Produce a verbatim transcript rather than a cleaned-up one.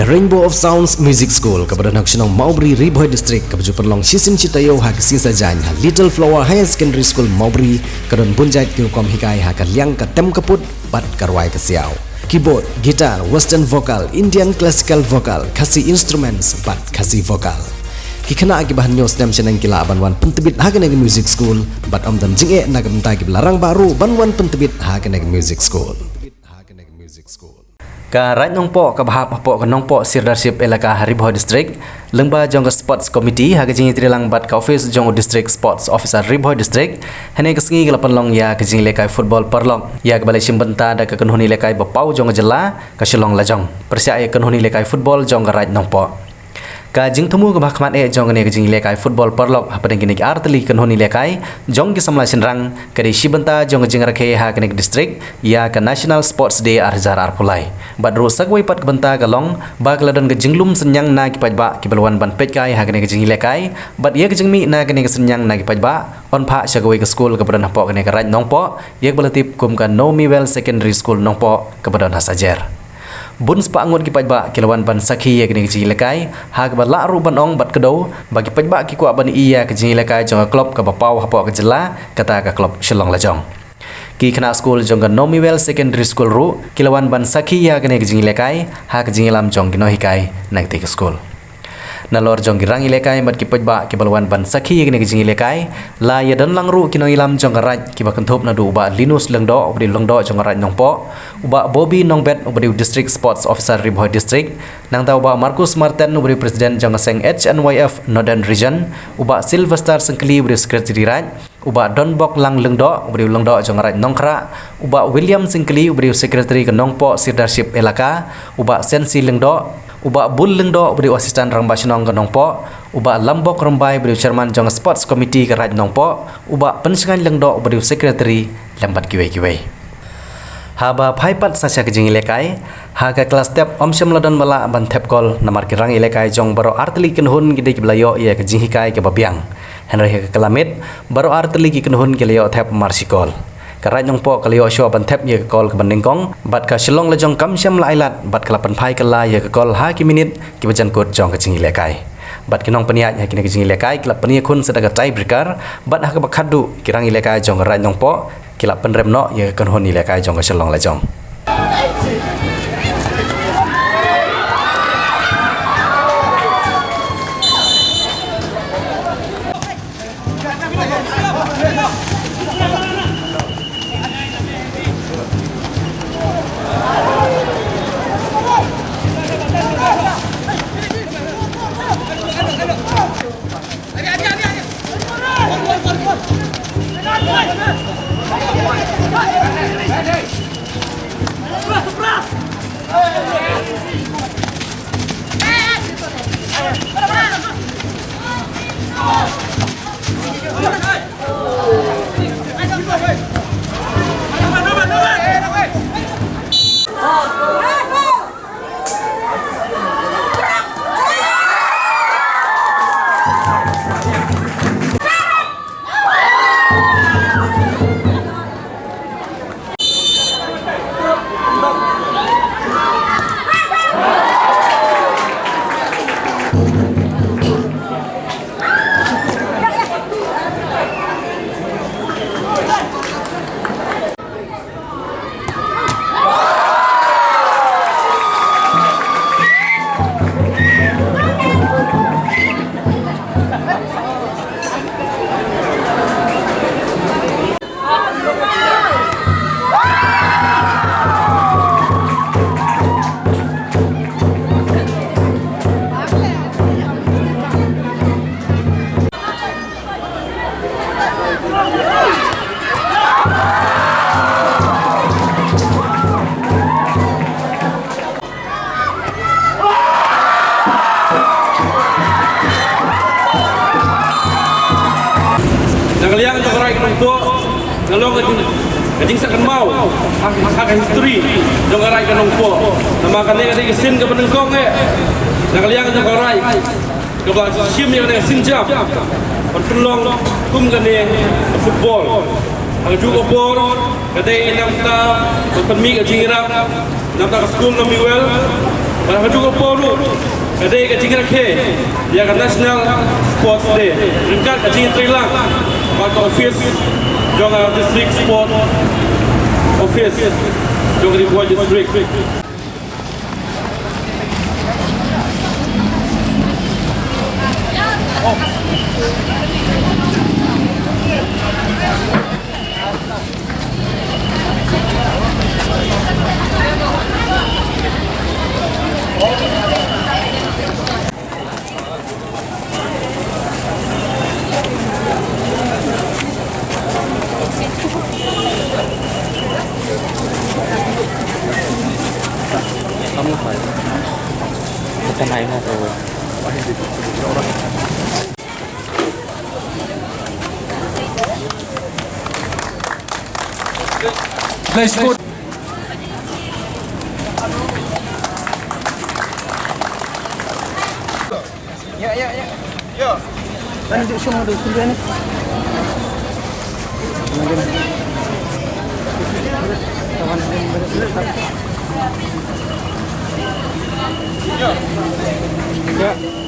Rainbow of Sounds Music School, kaba don ha ka shnong Mawbri, Ri Bhoi District, kaba ju pynlong shisien shi taïew ha ka sngi Saitjaiñ ha Little Flower Higher Secondary School Mawbri, ka don bun jait ki rukom hikai ha ka liang ka tem ka put bad ka rwai ka siaw. Keyboard, guitar, western vocal, Indian classical vocal, Khasi instruments bad Khasi vocal. Ki khynnah kiba hynñiew snem shaneng ki lah ban wan pyntbit ha kane ka music school bad ym don jingeh na ka bynta kiba la rangbah ruh ban wan pyntbit ha kane ka music school. Ka Raid Nongpoh kaba hap hapoh ka Nongpoh Sirdarship Elaka ha Ri Bhoi District, lyngba jong ka Sports Committee ha ka jingïatreilang bad ka office jong u District Sports Officer Ri Bhoi District, hynne ka sngi ka la pynlong ïa ka jingïalehkai football paralok ïa kaba la shim bynta da ka kynhun ïalehkai ba paw jong ka jylla, ka Shillong Lajong, pyrshah ïa ka kynhun ïalehkai football jong ka Raid Nongpoh. Ka jingthmu kaba ha khmat eh jong kane ka jingïalehkai football paralok hapdeng kine ki artylli ki kynhun ïalehkai jong ki samla shynrang ka dei shi bynta jong ka jingrakhe ha kane ka district ïa ka National Sports Day ar hajar arphew lai. Bad ruh sa kawei pat ka bynta ka long ba ka la don ka jinglum synñiang na ki paidbah kiba la wan ban peitkai ha kane ka jingïalehkai bad ïa ka jingmih na kane ka synñiang na ki paidbah yn phah sha kawei ka skul kaba don hapoh kane ka Raid Nongpoh ïa kaba la tip kum ka Nomiwell Secondary School Nongpoh kaba don ha Sajer. Bun spah ngut ki paidbah ki la wan ban sakhi ïa kane ka jingïalehkai ha kaba lah ruh ban ong bad kdew ba ki paidbah ki kwah ban ïohi ïa ka jingïalehkai jong ka klub kaba paw hapoh ka jylla, kata ka klub Shillong Lajong. Ki khynnah skul jong ka Nomiwell Secondary School ruh ki la wan ban sakhi ïa kane ka jingïalehkai ha ka jingïalam jong ki nonghikai na katei ka skul. Nalor jong ki rangïalehkai bad ki paidbah kiba la wan ban sakhi ïa kane ka jingïalehkai, la ïadon lang ruh ki nongïalam jong ka Raid kiba kynthup naduh u Bah Linus Lyngdoh uba dei u Lyngdoh jong ka Raid Nongpoh, u Bah Bobby Nongbet uba dei u District Sports Officer Ri Bhoi District, nangta u Bah Marcus Marten uba dei u President jong ka seng H N Y F Northern Region, u Bah Sylvester Syngkli uba dei u Secretary Raid, u Bah Donbok Lang Lyngdoh uba dei u Lyngdoh jong ka Raid Nongkhrah, u Bah William Syngkli uba dei u Secretary ka Nongpoh Sirdarship Elaka, u Bah Sensi Lyngdoh, u Bah Bul Lyngdoh uba dei u Assistant Rangbah Shnong ka Nongpoh, u Bah Lambok Rymbai uba dei u Chairman jong ka Sports Committee ka Raid Nongpoh, u Bah Pynshngaiñ Lyngdoh uba dei u Secretary lem bad kiwei kiwei. Haba phai pat sa sha ka jingïalehkai, ha ka klas step ym shym la don ba lah ban thep kol namar ki rangïalehkai jong baroh artylli ki kynhun ki dei kiba la ïoh ïa ka jinghikai kaba biang. Hynrei ha ka kylla miet, baroh artylli ki kynhun ki la ïoh thep mar shi kol. Ka Raid Nongpoh ka la ïoh shuwa ban thep ïa ka kol kaba nyngkong bad ka Shillong Lajong kam shym la ailad bad ka la pynphai kylla ïa ka kol ha ki minit kiba jan kut jong ka jingïalehkai. Bad ki nongpynïaid ha kine ki jingïalehkai ki la pynïakhun sa da ka tiebreaker bad ha kaba khatduh ki rangïalehkai jong ka Raid Nongpoh ki la pynrem noh ïa ka kynhun ïalehkai jong ka Shillong Lajong. Na ka liang jong ka Raid Nongpoh, nga long ka jing, ka jingsngewbha ha, ha ka history jong ka Raid Nongpoh. Namar kane ka dei ka sien kaba nyngkong eh na ka liang jong ka Raid kaba shim ïa kane ka sienjam ban pynlong kum kane ka football. Ha kajuh ka por ka dei na ka bynta ban pynmih ka jingïarap na ka bynta ka skul Nomiwell. Bad ha kajuh ka por ruh ka dei ka jingrakhe ïa ka National Sports Day ryngkat ka jingïatreilang bad ka office jong ka District Sport Office jong ka Ri Bhoi District. Let's go. Ya, ya, ya. Ya. Kan duduk semua tu, sembilan ni. Ya. Ya.